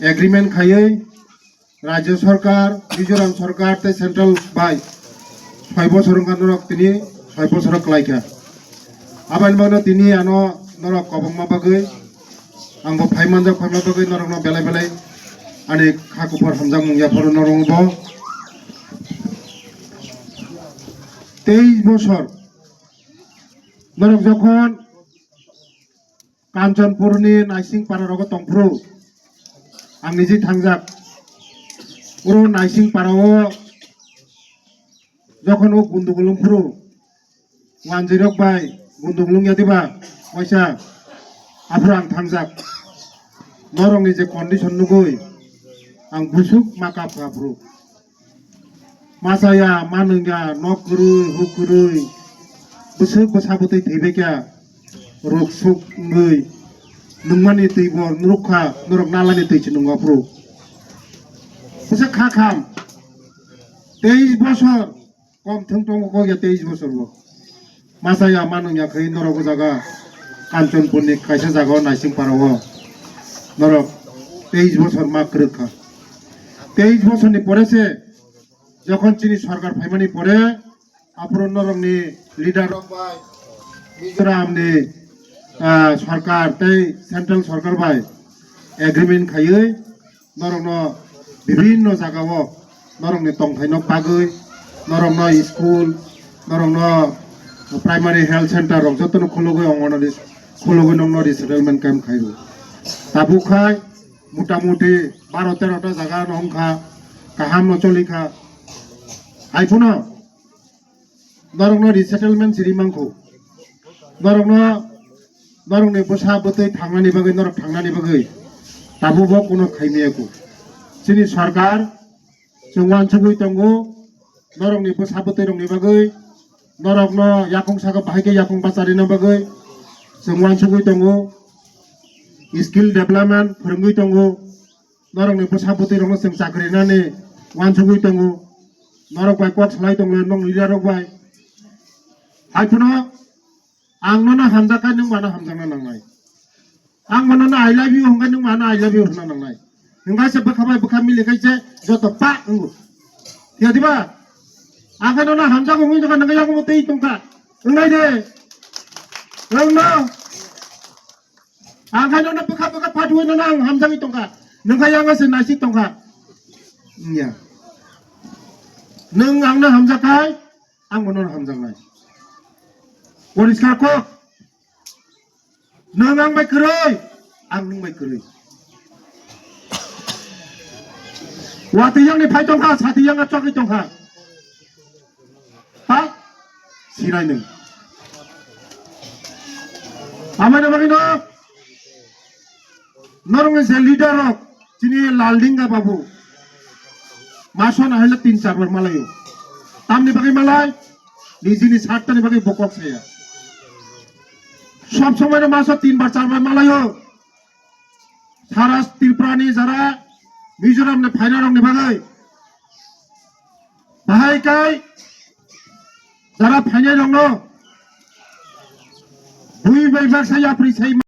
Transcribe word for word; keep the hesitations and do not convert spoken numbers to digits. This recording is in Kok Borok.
agreement khaiwi Rajya Sarkar, Mizoram Sarkar tei Central bai soi bosor wngkha norok tini soi bosoro kwlaikha. Aboni bagwino tini ano norok kobongma bagwi, angbo phai manjak phaima bagwi norokno belai belai ani kha kuphur hamjakmung yapharo norokbo. Teis bosor norok jokhon Kanchanpurni Naising para rogo tongphuru ang niji thangjak. Oro Naising parao jokhon o gundugul wngphuru, wanjwirok bai gundugul wngya diba waisa, aphuru ang thangjak. Norokni je condition nugwi ang busuk ma kap kha phuru. Masa ya, ma nung ya, nok kwrwi, huk kwrwi, bwswk bwsa bwtwi thwibai kha, ruk suk wngwi, nungmani twi bo nuruk kha, norok nalani twi se nungo phuru. Bwswk kha kham, teis bosor, kom thwng tongo kok ya teis bosor bo. Masa ya manung ya khe norok o jaga Kanchanpurni kaisa jaga o Naising para o norok teis bosor ma kwrwk kha. Teis bosor ni pore se jokhon chini sorkar phaimani pore aphuru norok ni leader rok bai Mizoram ni, ah, sorkar tei central sorkar bai agreement khaiwi norokno bibhinno jagao norokni tongthaino bagwi, norokno school, norokno primary health center rok jotono khulugwi, Anganwadi khulugwi nokno resettlement camp khaio. Tabuk khai mota moti baro tero ta jaga no wngkha, kaham no choli kha. Hai phano norokno resettlement siri mangkho. Norokno, norokni bwsa bwtwi thangnani bagwi, norok thangnani bagwi tabukbo kuno khaimaya kho. Chini sorkar chwng uansugwi tongo, norokni bwsa bwtwi rokni bagwi, norokno yakung saka bahai khe yakung bacharina bagwi chwng uansugwi tongo, skill development phwrwngwi tongo. Norokni bwsa bwtwi rokno chwng chakri nani uansugwi tongo. Norok bai kok salai tongo, nong leader rok bai. Hai phano ang nono hamjak kha, nwng mano hamjakna nangnai. Ang mano no I love you hwnkha, nwng mano I love you hwna nangnai. Hwnkha se bwkha bai bwkha mili khai se joto pa wngo. Ya diba? Ang khe nono hamjak wngwi tongkha, nang yakung twi tongkha. Wngnai de. Wngno. Ang khai nono bwkha bwkha phatwi nono ang hamjagwi tongkha. Nwng khai ang se naisik tongkha. Wngya. Nwng angno hamjak khai, ang bo nono hamjaknai. Poriskar kok. Nwng ang bai kwrwi, ang nwng bai kwrwi. Watwi yang ni phai tongkha, sati yang chokwi tongkha. Ha? Sirai nwng. Amai na bagwi no. Norok ni je leader rok, chini Laldinga babu. Maso na hile tin char bar malayo. Tamni bagwi malai, nijini sartani bagwi bokok saya. Sob somoi no maso tin bar char bar malayo. Sara Tripura ni jara Mizoram ni phaina rok ni bagwi. Bahai kai jara phainai rok no bui bai baksa yapri sai